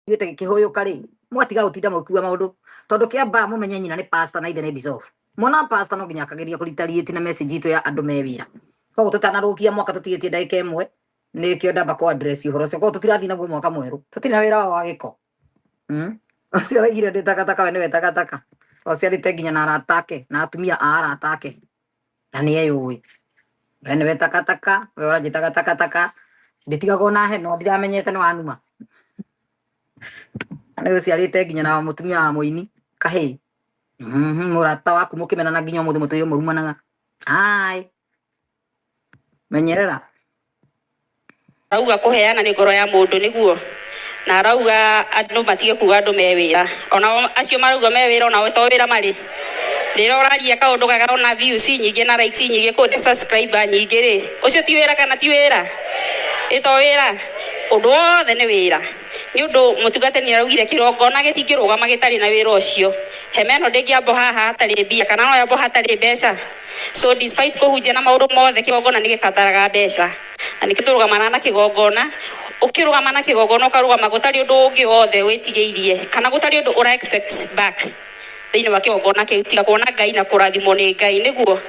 Mũiguĩte gĩkĩhũyũka rĩ, mũgatiga gũtinda mũgĩkua maũndũ, tondũ kĩamba mũmenye nyina nĩ pastor na ithe nĩ bishop. Mwana wa pastor no nginya akageria kũritariĩti na message itũ ya andũ me wĩra. Koguo tũtanarũkia mwaka, tũtigĩtie ndagĩka 1, nĩkĩo ndamba kũ address ũhoro ũcio. Koguo tũtirathiĩ naguo mwaka mwerũ, tũtirĩ na wĩra wao wa gĩko. Ũcio araigire ndĩ takataka, we nĩwe takataka. Ũciarĩte nginya na arata ake na atumia a arata ake, na nĩ eyũĩ we nĩwe takataka. We ũranjĩtaga takataka, nditigagwo na heno, ndiramenyete nĩ wanuma. Nĩ ũciarĩte nginya na mũtumia wa mũini kahĩĩ. Mũrata waku mũkĩmenana nginya ũmũthĩ mũtũire mũrumanaga. Ai, menyerera. Arauga kũheana nĩ ngoro ya mũndũ nĩguo, na arauga andũ matige kuga andũ me wĩra. Onao acio marauga me wĩra, onao to wĩra marĩ. Rĩrĩa ũraria kaũndũ gakona views nyingĩ na likes nyingĩ kũndĩ subscriber nyingĩ rĩ, ũcio ti wĩra kana ti wĩra? Ĩ to wĩra? Ũndũ wothe nĩ wĩra, nĩ ũndũ mũtungatĩri araugire kĩrongona gĩtingĩrũgama gĩtarĩ na wĩra ũcio. Hema ĩno ndĩngĩambwo haha hatarĩ mbia, kana no yambwo hatarĩ mbeca? So despite kũhunjia na maũndũ mothe, kĩgongona nĩ gĩbataraga mbeca, na nĩkĩo tũrũgamana na kĩgongona. Ũkĩrũgama na kĩgongona, ũkarũgama gũtarĩ ũndũ ũngĩ wothe wĩtigĩirie kana gũtarĩ ũndũ ũra expect back thĩinĩ wa kĩgongona kĩu, tiga kuona Ngai na kũrathimwo nĩ Ngai nĩguo.